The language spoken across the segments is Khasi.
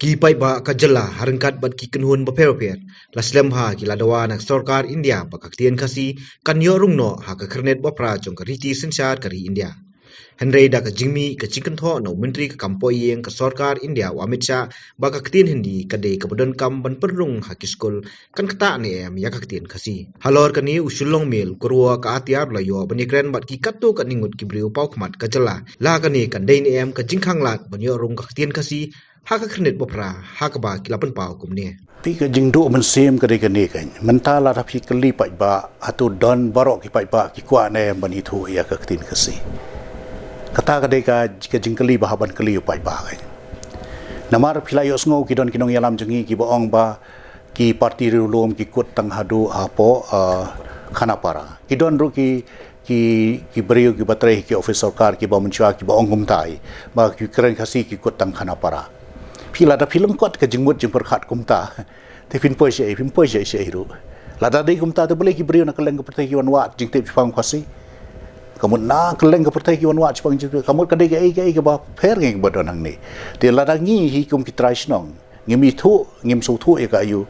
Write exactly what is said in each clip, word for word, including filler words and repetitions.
Ki paidbah ka jylla ha ryngkat bad ki kynhun bapher bapher la slem bha ki la dawa na ka sorkar India ba ka ktien Khasi kan ïoh rung noh ha ka khyrnit baphra jong ka riti synshar ka ri India. Hynrei da ka jingmih ka jingkynthoh na u Myntri ka kam poh ïing ka sorkar India u Amit Shah ba ka ktien Hindi ka dei kaba donkam ban pynrung ha ki skul, kan ktah ne em ïa ka ktien Khasi. Halor kane u Shyllong Mail u kyrwoh ka atiar la ïoh ban ïakren bad ki katto katne ngut ki briew paw khmat ka jylla. La kane kan dei ne em ka jingkhang lad ban ïoh rung ka ktien Khasi ha ka khyrnit baphra ha kaba ki la pynpaw kumne. Phi, ka jingduh mynsiem ka dei kane kan. Mynta lada phi kylli paidbah, hato don baroh ki paidbah ki kwah ne em ban ithuh ïa ka ktien Khasi? Kata ka dei ka, ka jingkylli ba hap ban kylli u paidbah kan. Namar phi la ïohsngew ki don ki nongïalam jong ngi kiba ong ba ki parti riewlum ki kut tang haduh hapoh, uh, Khanapara. Ki don ruh ki, ki, ki briew kiba trei ki office sorkar kiba mynshuwa kiba ong kumta hi, ba ki kren Khasi ki kut tang Khanapara. Phi, lada phi lyngkot ka jingmut jingpyrkhat kumta, te phin poi shaei, phin poi shaei shaei ruh. Lada dei kumta te balei ki briew na kylleng ka pyrthei ki wan wad jingtip shaphang Khasi? Ka mut na kylleng ka pyrthei ki wan wad shaphang jingtip, ka mut ka dei kaei kaei kaba pher ngi ba don hangne. Te lada ngi hi kum ki trai shnong ngim ithuh, ngim sngewthuh ïa ka aïu,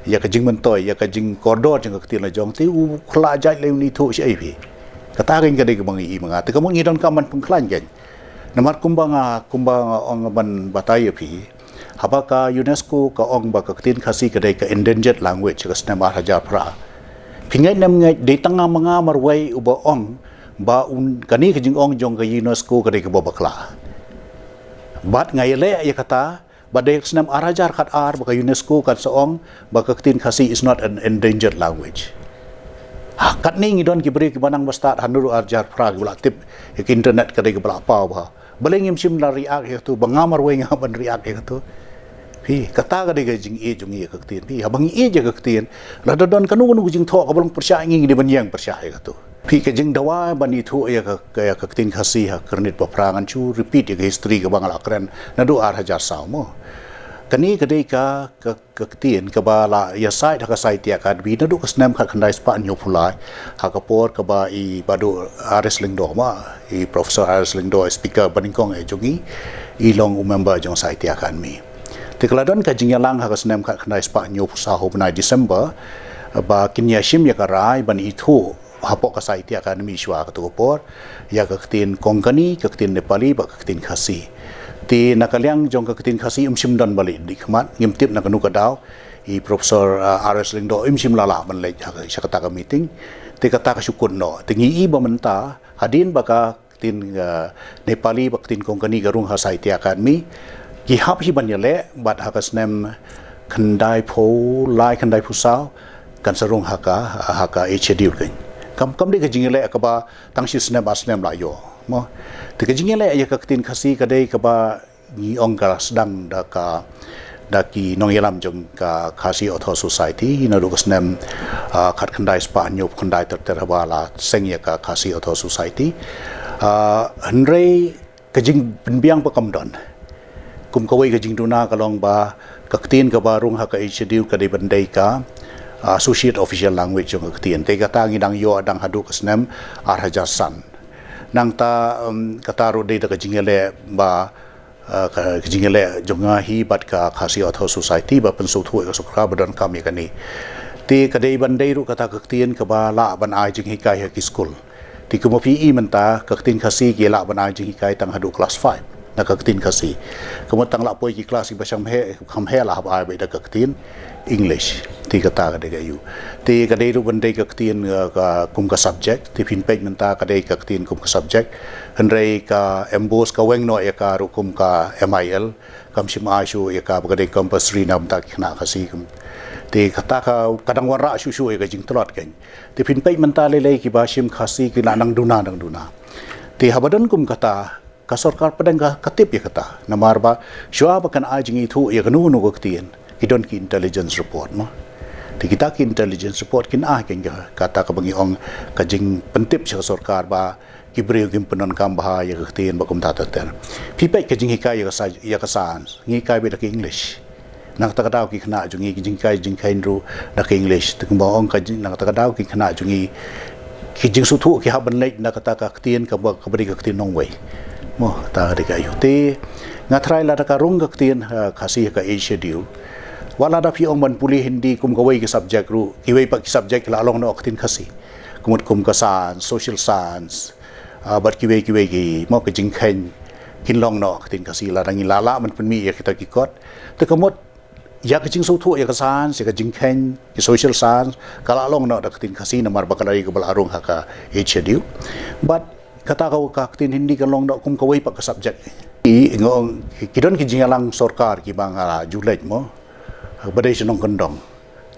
ïa ka jingmyntoi, ïa ka jingkordor jong ka ktien lajong, te u khlad jait lei un ithuh shaei phi? Kata kan ka dei kaba ngi i ma nga. Te ka mut ngi donkam ban pynkhlaiñ kan. Namar kumba nga, kumba nga ong ban batai ïa phi, haba ka UNESCO ka ong ba ka ktien Khasi ka dei ka endangered language ka snem ar hajar phra. Phi ngeit ne em ngeit, dei tang nga ma nga marwei uba ong ba un, kane ka jingong jong ka UNESCO ka dei kaba bakla. Bad nga ïaleh ïa kata, ba dei ka snem ar hajar khat ar ba ka UNESCO kan sa ong ba ka ktien Khasi is not an endangered language. Ha, katne ngi don ki briew kiba nang ba stad ha naduh ar hajar phra kiba la tip ïa ka internet ka dei kaba la paw bha. Balei ngim shym la react ïa kato, ba nga marwei nga ban react ïa kato? Phi, kata ka dei ka jingïeit jong ngi ïa ka ktien. Phi, haba ngi ïeit ïa ka ktien, lada don kano kano ka jingthoh kaba long pyrshah ïa ngi, ngi dei ban ïeng pyrshah ïa kato. Phi, ka jingdawa ban ithuh ïa ka, ka, ïa ka ktien Khasi ha ka khyrnit baphra, ngan shu repeat ïa ka history kaba nga la kren naduh ar hajar saw mo. Kane ka dei ka, ka, ka ktien kaba la ïasaid ha ka Sahitya Akademi naduh ka snem khatkhyndai spah hynñiewphew lai, ha ka por kaba i Bah Dr R S Lyngdoh ma, i Professor R S Lyngdoh, i speaker banyngkong eh jong ngi, i long u member jong Sahitya Akademi. Te ka la don ka jingïalang ha ka snem khatkhyndai spah hynñiewphew saw ha u bnai December, ba kin ïashim ïa ka rai ban ithuh hapoh ka Sahitya Akademi shuwa kato ka por, ïa ka ktien Konkani, ka ktien Nepali bad ka ktien Khasi. Te na ka liang jong ka ktien Khasi ym shym don ba leit dih khmat, ngim tip na kano ka daw i Professor, uh, R S Lyngdoh ym shym la lah ban leit ha, sha kata ka meeting. Te kata ka shu kut noh. Te ngi i ba mynta hadien ba ka ktien, uh, Nepali bad ka ktien Konkani ka rung ha Sahitya Akademi, ki hap hi ban ïaleh bad ha ka snem khyndaiphew lai khyndaiphew saw kan sa rung ha ka, ha ka Eighth Schedule kan. Kam, kam dei ka jingïaleh kaba tang shi snem ar snem la ïoh mo. Te ka jingïaleh ïa ka ktien Khasi ka dei kaba ngi ong ka la sdang da ka, da ki nongïalam jong ka Khasi Author Society naduh ka snem, ah, khatkhyndai spah hynñiewphew khyndai ter ter haba la seng ïa ka Khasi Author Society. Ah, hynrei ka jingpynbiang pat kam don. Kum kawei ka jingduna ka long ba ka ktien kaba rung ha ka Eighth Schedule ka dei ban dei ka, ah, associate official language jong ka ktien. Te kata ngi dang ïoh dang haduh ka snem ar hajar san. Nangta, um, kata ruh dei da ka jingïaleh ba, uh, ka, ka jingïaleh jong nga hi bad ka Khasi Author Society ba pynsngewthuh ïa ka sorkar ba donkam ïa kane. Te ka dei ban dei ruh kata ka ktien kaba lah ban ai jinghikai ha ki skul. Te kumba phi i mynta ka ktien Khasi ki lah ban ai jinghikai tang haduh klas five na ka ktien Khasi. Kumba tang lah poi ki klas kiba sham heh, kham heh lah ban ai beit da ka ktien English. Te kata ka dei ka aïu. Te ka dei ruh ban dei ka ktien, uh, ka, kum ka subject. Te phin peit mynta ka dei ka ktien kum ka subject. Hynrei ka MBOSE ka weng noh ïa ka ruh kum ka M I L. Kam shym ai shuh ïa ka ba ka dei compulsory na bynta ki khynnah Khasi kum. Te kata ka, ka dang wanrah shuh shuh ïa ka jingtlot kan. Te phin peit mynta lei lei kiba shim Khasi ki la nang duna nang duna. Te haba don kum kata, ka sorkar pdeng ka, ka tip ïa kata. Namar ba shuwa ba kan ai jingithuh ïa kano kano ka ktien, ki don ki intelligence report mo. Te kita ki intelligence report kin ai kan ka, kata kaba ngi ong ka jingpyntip sha ka sorkar ba ki briew kim pyndonkam bha ïa ka ktien ba kumta ter ter. Phi peit ka jinghikai ïa ka sa-, ïa ka science, ngi hikai beit da ka English. Na kata ka daw ki khynnah jong ngi ki jinghikai, jinghikai ruh da ka English. Te kumba ong ka jing, na kata ka daw ki khynnah jong ngi ki jingsngewthuh ki hap ban leit na kata ka ktien kaba, kaba dei ka ktien nongwei. Mo, ta ka dei ka ïoh te. Nga tharai lada ka rung ka ktien, eh, Khasi ha ka Eighth Schedule. Wat lada phi ong ban pule Hindi kum kawei ka subject ruh, kiwei pat ki subject ki la long noh ka ktien Khasi. Ka mut kum ka science, social science, ah, bad kiwei kiwei ki, mo, ka jingkheiñ, kin long noh ka ktien Khasi, lada ngi lah lah ban pynmih ïa kita ki kot. Te ka mut ïa ka jingsngewthuh ïa ka science, ïa ka jingkheiñ, ïa social science, ka la long noh da ka ktien Khasi namar ba ka dei kaba la rung ha ka Eighth Schedule. Bad kata ka, ka ktien Hindi kan long noh kum kawei pat ka subject. I, nga ong, ki don ki jingïalang sorkar kiba nga la ju leit, mo, ba dei sha nongkyndong.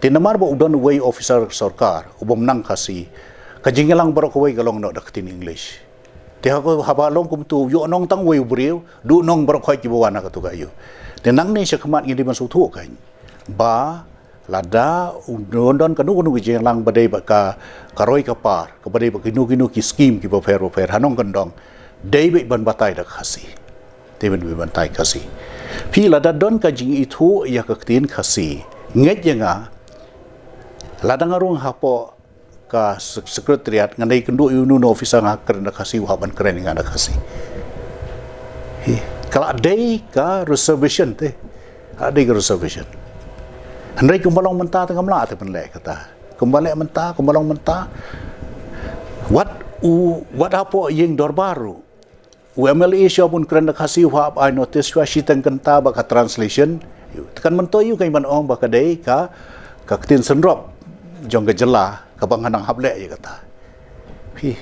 Te namar ba u don uwei officer sorkar u bym nang Khasi, ka jingïalang baroh kawei ka long noh da ka ktien English. Te haba, haba long kumtu, ïoh nong tang uwei u briew, duh nong baroh khoit kiba wan ha katu ka ïoh. Te nangne sha khmat ngi dei ban sngewthuh kein ba lada u don, don kano kano ka jingïalang ba dei bad ka, ka roi ka par, kaba dei bad kino kino ki scheme kiba pher ba pher ha nongkyndong, dei beit ban batai da ka Khasi. Dei beit ban batai Khasi. Phi, lada don ka jingithuh ïa ka ktien Khasi, ngeit ïa nga, lada nga rung hapoh ka sek-, secretariat, ngan dei kynduh ïa uno uno officer, nga kren da Khasi, u hap ban kren ïa nga da Khasi. Hi, ka la dei ka reservation te. Ka la dei ka reservation. Hynrei kumba long mynta te ngam lah te ban leh kata. Kumba leh mynta, kumba long mynta. Wat u, wat hapoh ïing dorbar ruh, u M L A shuwa ban kren da Khasi u hap ai notice shuwa shiteng kynta ba ka translation. Te kan myntoi ïa u kein ban ong ba ka dei ka, ka ktien synrop jong ka jylla kaba nga nang hap leh ïa kata. Phi,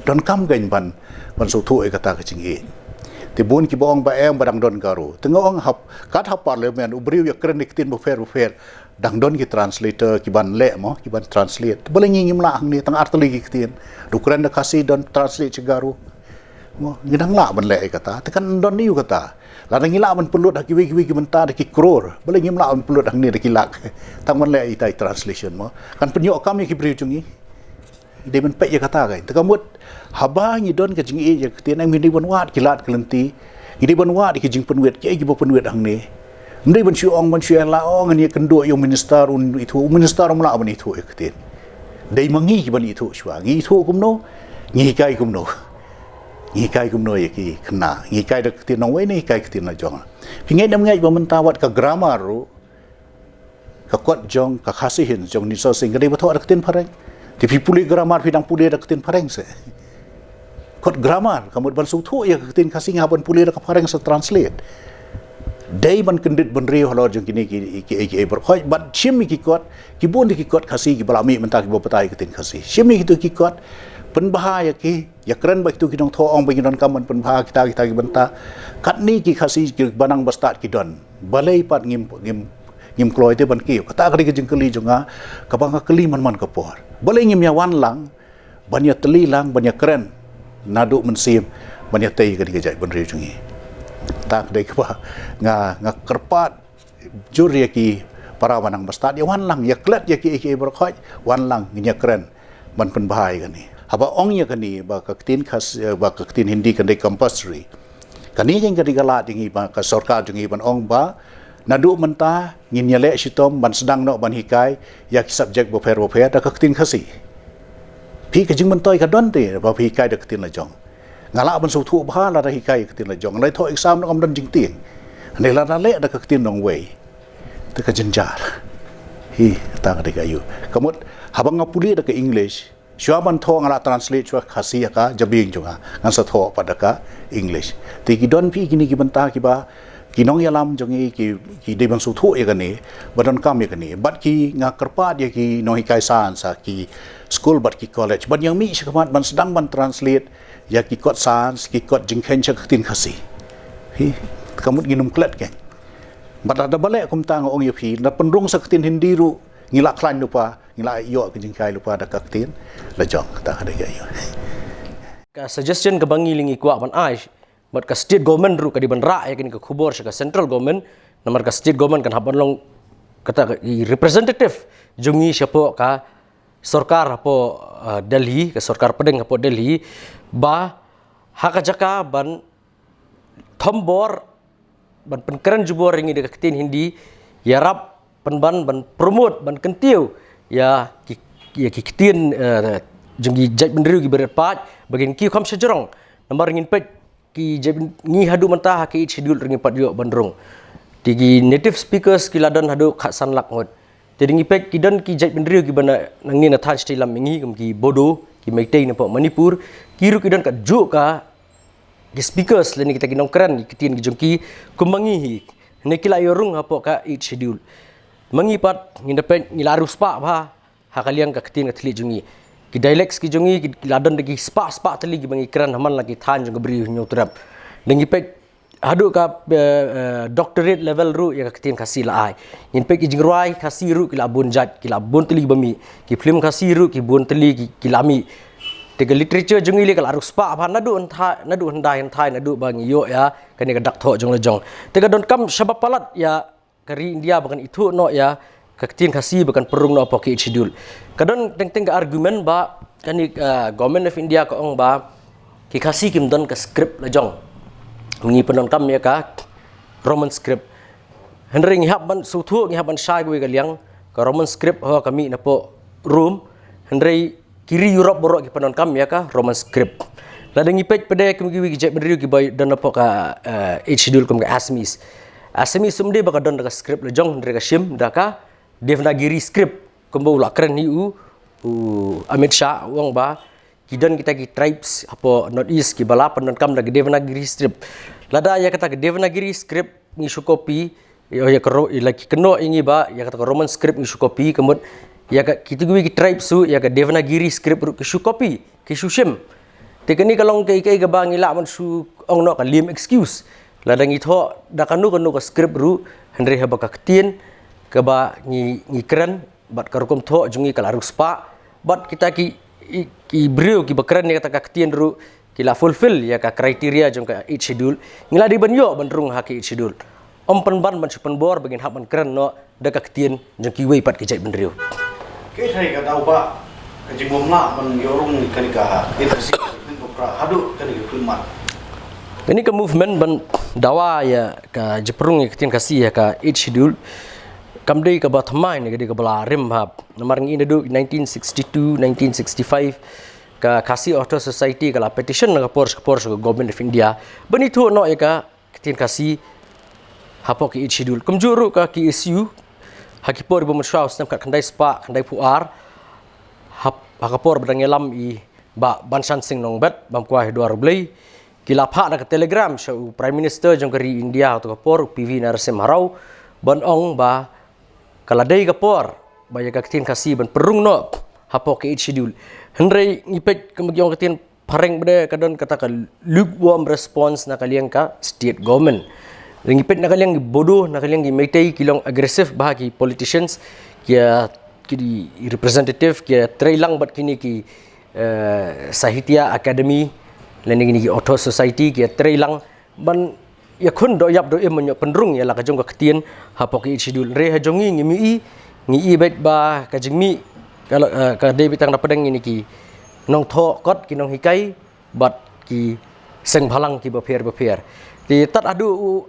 donkam kein ban, ban sngewthuh ïa kata ka jingïeit. Te bun kiba ong ba em ba dang don Garo. Te nga ong hap, kat ha parliament u briew ïa kren ïa ki ktien bapher bapher, dang don ki translator kiban leh, mo, kiban translate. Balei ngi ngim lah hangne, tang ar tylli ki ktien. Da u kren da Khasi don translate sha Garo. Mo, ngi dang lah ban leh ïa kata. Te kan don ïa u kata. Lada ngi lah ban pynlut ha kiwei kiwei ki bynta da ki crore, balei ngim lah ban pynlut hangne da ki lak, tang ban leh ïa ita i translation, mo. Kan pynïoh kam ïa ki briew jong ngi. Ngi dei ban peit ïa kata kein. Te ka mut haba ngi don ka jingïeit ïa ka ktien, ngi dei ban wad ki lad ki lynti. Ngi dei ban wad ki jingpynwit, kiei kiba pynwit hangne. Ym dei ban shu ong, ban shu ïa la ong, ngan ïa kynduh ïa u minister un ithuh, u minister um lah ban ithuh ïa ka ktien. Dei ma ngi kiban ithuh shuwa. Ngi ithuh kumno? Ngi hikai kumno? Ngi hikai kumno ïa ki khynnah? Ngi hikai da ka ktien nongwei ne hikai ka ktien la jong? Phi ngeit ne ym ngeit ba mynta wat ka grammar ruh, ka kot jong ka Khasi Hills jong Newsasing ka dei ba thoh da ka ktien phareng. Te phi pule grammar phi dang pule da ka ktien phareng se. Kot grammar, ka mut ban sngewthuh ïa ka ktien Khasi nga hap ban pule da ka phareng sa translate. Dei ban kyndit bynriew halor jong kine ki, ki, ki, ki baroh khoit, bad shim ïa ki kot, ki bun de ki kot Khasi kiba la mih mynta kiba batai ka ktien Khasi. Shim ïa kitu ki kot, pynbha ïa ki, ïa kren bad kitu ki nongthoh ong ba ngi donkam ban pynbha kita, kita ki bynta. Katne ki Khasi kiba nang ba stad ki don. Balei pat ngim, ngim, ngim kloi te ban kiew? Kata ka dei ka jingkylli jong nga, kaba nga kylli man man ka por. Balei ngim ïa wan lang, ban ïa tylli lang, ban ïa kren naduh mynsiem, ban ïa tei ïa kane ka jaitbynriew jong ngi? Kata ka dei kaba nga, nga kyrpad jur ïa ki para ba nang ba stad, ïa wan lang, ïa klet ïa kiei kiei baroh khoit, wan lang ngin ïa kren ban pynbha ïa kane. Haba ong ïa kane ba ka ktien Khas-, eh, ba ka ktien Hindi kan dei compulsory. Kane ka dei ka lad jong ngi ba ka sorkar jong ngi ban ong ba naduh mynta ngin ïaleh shitom ban sdang noh ban hikai ïa ki subject bapher bapher da ka ktien Khasi. Phi, ka jingmyntoi ka don te ba phi hikai da ka ktien la jong. Nga lah ban sngewthuh bha lada hikai ka ktien la jong. Lada thoh exam ruh ngam don jingtieng. Hynrei lada leh da ka ktien nongwei, te ka jynjar. Hi, kata ka dei ka ïoh. Ka mut haba nga pule da ka English, shuwa ban thoh nga la translate shuwa Khasi ha ka jabieng jong nga, ngan sa thoh pat da ka English. Te ki don phi kine ki bynta kiba ki nongïalam jong ngi ki, ki dei ban sngewthuh ïa kane, ba donkam ïa kane. Bad ki, nga kyrpad ïa ki nonghikai science ha ki skul bad ki college, ban ïa mih shakhmat ban sdang ban translate ïa ki kot science, ki kot jingkheiñ sha ka ktien Khasi. Hi, ka mut ngin ym klet kein. Bad lada ba leh kumta nga ong ïa phi, lada pynrung sa ka ktien Hindi ruh ngi la khlaiñ lypa, ngi la ïoh ka jinghikai lypa da ka ktien la jong. Kata ka dei ka ïoh. Ka suggestion kaba ngi lyngngoh kwah ban ai bad ka state government ruh ka dei ban rah ïa kane ka khubor sha ka central government, namar ka state government kan hap ban long kata ka, i representative jong ngi shapoh ka sorkar hapoh, ah, Delhi, ka sorkar pdeng hapoh Delhi, ba ha ka jaka ban thombor, ban pynkren jubor ïa ngi da ka ktien Hindi, ïarap pynban ban promote, ban kyntiew ïa ki, ïa ki ktien, eh, jong ki jaitbynriew kiba rit paid, ba kin kiew kham shajrong. Namar ngin peit ki jait, ngi haduh mynta ha ki Eighth Schedule ruh ngi pat ïoh ban rung. Te ki native speakers ki la don haduh khatsan lak ngut. Te da ngi peit ki don ki jaitbynriew kiba na, na ngi na thaiñ shatei lam ïa ngi kum ki Bodo, ki Meitei napoh Manipur, ki ruh ki don kajuh ka ki speakers lane kita ki nongkren ki ktien ki jong ki kum ma ngi hi. Ne ki la ïoh rung hapoh ka Eighth Schedule. Ma ngi pat ngi da peit ngi la riewspah bha ha ka liang ka ktien ka thylliej jong ngi. Ki dialects ki jong ngi ki la don da ki spah spah tylli kiba ngi kren ha man la ki thaiñ jong ka Bri u Hynñiewtrep. Da ngi peit haduh ka, eh, eh, doctorate level ruh ïa ka ktien Khasi la ai. Ngin peit ki jingrwai Khasi ruh ki la bun jait, ki la bun tylli ba mih. Ki film Khasi ruh ki bun tylli ki, ki la mih. Te ka literature jong ngi lei ka la riewspah bha naduh hynthai, naduh hyndai hynthai naduh ba ngi ïoh ïa kane ka dak thoh jong la jong. Te ka donkam shaba palat ïa ka ri India ba kan ithuh noh ïa ka ktien Khasi ba kan pynrung noh hapoh ki Eighth Schedule. Ka don teng teng ka argument ba kane, ah, Government of India ka ong ba ki Khasi kim don ka script la jong. Ngi pyndonkam ïa ka Roman script. Hynrei ngi hap ban sngewthuh, ngi hap ban shai kawei ka liang, ka Roman script ho ka mih napoh Rome. Hynrei ki ri Europe baroh ki pyndonkam ïa ka Roman script. Lada ngi peit pat de kum kiwei ki jaitbynriew kiba don hapoh ka, eh, Eighth Schedule kum ka Assamese. Assamese um dei ba ka don da ka script la jong, hynrei ka shim da ka Devanagiri script. Kumba u la kren hi u, u Amit Shah u ong ba ki don kita ki tribes hapoh North East kiba la pyndonkam da ka Devanagiri script. Lada ïa kata ka Devanagiri script ngi shu copy, ïa, ïa ka ro-, ïa la ki kynnoh ïa ngi ba ïa kata ka Roman script ngi shu copy, ka mut ïa ka, kita kiwei ki tribes ruh ïa ka Devanagiri script ruh ki shu copy, ki shu shim. Te kane ka long kaei kaei kaba ngi lah ban shu ong noh ka lame excuse. Lada ngi thoh da kano kano ka script ruh, hynrei haba ka ktien kaba ngi, ngi kren bad ka rukom thoh jong ngi ka la riewspah, bad kita ki, i, ki briew kiba kren ïa kata ka ktien ruh ki la fulfill ïa ka criteria jong ka Eighth Schedule, ngi la dei ban ïoh ban rung ha ka Eighth Schedule. Ym pynban ban shu pynbor ba ngin hap ban kren noh da ka ktien jong kiwei pat ki jaitbynriew. Kaei ka daw ba ka jingbym lah ban ïoh rung kane ka ktien Khasi haduh kane ka ktien mat? Kane ka movement ban dawa ïa ka jingpynrung ïa ka ktien Khasi ha ka Eighth Schedule kam dei kaba thymmai ne ka dei kaba la rim hap. Namar ngi naduh nineteen sixty-two, nineteen sixty-five, ka Khasi Authors Society ka la petition na ka por sha ka por sha ka Government of India ban ithuh noh ïa ka ktien Khasi hapoh ka Eighth Schedule. Kumjuh ruh ka K S U ha ki por ba mynshuwa u snem khatkhyndai spah khyndaiphew ar, hap-, ha ka por ba dang ïalam i Bah Banshan Singh Nongbet bam kwai ha duar U Blei, ki la phah da ka telegram sha u Prime Minister jong ka ri India ha kato ka por, u P V Narasimha Rao, ban ong ba ka la dei ka por ba ïa ka ktien Khasi ban pynrung noh hapoh ka Eighth Schedule. Hynrei ngi peit kumba ki ong ka ktien phareng ba dei ka don kata ka lukewarm response na ka liang ka state government. Ngi peit na ka liang ki Bodo, na ka liang ki Meitei ki long aggressive bha ki politicians, ki, ki representative ki trei lang bad kine ki, eh, Sahitya Academy lane kine ki Author Society ki trei lang ban ïakhun doh ïap doh im ban ïoh pynrung ïa la ka jong ka ktien hapoh ka Eighth Schedule. Hynrei ha jong ngi ngim ïohi, ngi ïohi beit ba ka jingmih ka la, eh, ka dei beit tang na pdeng kine ki nongthoh kot, ki nonghikai bad ki seng bhalang kiba pher bapher. Te tad haduh u,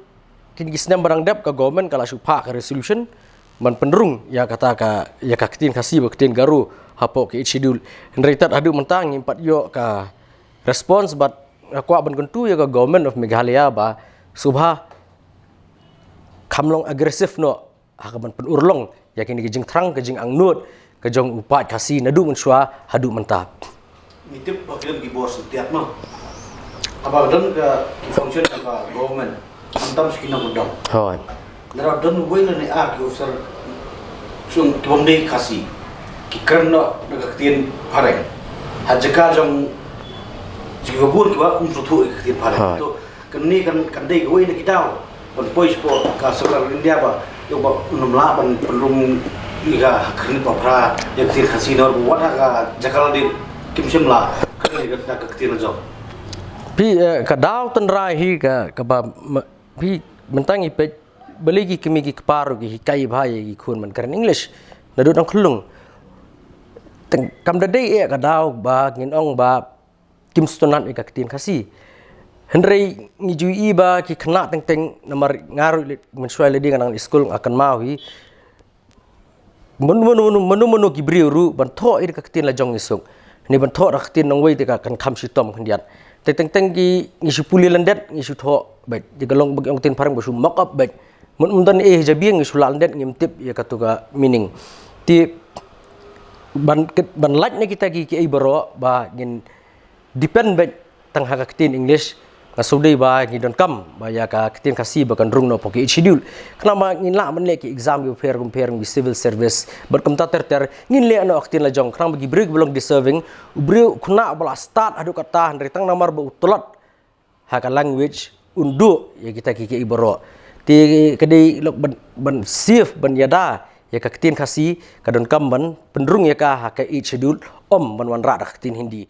kine ki snem ba dang dep ka government ka la shu phah ka resolution ban pynrung ïa kata ka, ïa ka ktien Khasi bad ktien Garo hapoh ka Eighth Schedule. Hynrei tad haduh mynta ngim pat ïoh ka response bad nga kwah ban kyntu ïa ka Government of Meghalaya ba sngewbha kham long aggressive noh ha kaban pynurlong ïa kine ki jingthrang, ka jingangnud ka jong u paid Khasi naduh mynshuwa haduh mynta. Ngi tip ba ki don ki bor syntiat mo. Haba don ka ki function ka government, khamtam sha ki nongkyndong. Hooid. Lada don uwei lane ar ki officer sung ki bym dei Khasi, ki kren noh da ka ktien phareng ha jaka jong kiba bun kiba ym sngewthuh ïa ka ktien phareng. Hooid. To kane kan, kan dei kawei na ki daw ban poi shapoh ka sorkar India ba ïoh ba ym lah ban pynrung ïa ka khyrnit ba phra ïa ka ktien Khasi, namar ba wat ha ka jaka la dei kim shym la kren ïa ka ktien la jong. Phi, eh, ka daw tynrai hi ka, kaba ma-, phi, mynta ngi peit balei ki kmie ki kpa ruh ki hikai bha ïa ki khun ban kren English naduh dang khyllung. Teng-, kam da dei eh ka daw ba ngin ong ba kim sngewtynnat ïa ka ktien Khasi. Hynrei ngi ju ïohi ba ki khynnah teng teng, namar nga ruh leit mynshuwa lade nga nang leit skul nga kynmaw hi. Mano mano mano mano mano ki briew ruh ban thoh ïa ka ktien la jong ngi suk. Hynrei ban thoh da ka ktien nongwei te ka kan kham shitom khyndiat. Te teng teng ki ngi shu pule lyndet, ngi shu thoh beit. Ïa ka long ba ki ong ktien phareng ba shu mock up beit. Mut mut don eh jabieng ngi shu lah lyndet, ngim tip ïa katu ka meaning. Te ban ban lait na kita ki ki ei baroh ba ngin depend beit tang ha ka ktien English, nga sngewdei ba ngi donkam ba ïa ka ktien Khasi ba kan rung noh hapoh ka Eighth Schedule. Khnang ba ngin lah ban leh ki exam ki bapher bapher, ki civil service bad kumta ter ter, ngin leh noh ka ktien la jong, khnang ba ki briew ki ba long deserving, u briew khynnah ba la stad haduh katta, hynrei tang namar ba u tlot ha ka language un duh ïa kita ki ki ei baroh. Te ka dei lok ban ban save, ban ïada ïa ka ktien Khasi, ka donkam ban pynrung ïa ka ha ka Eighth Schedule, ym ban wanrah da ka ktien Hindi.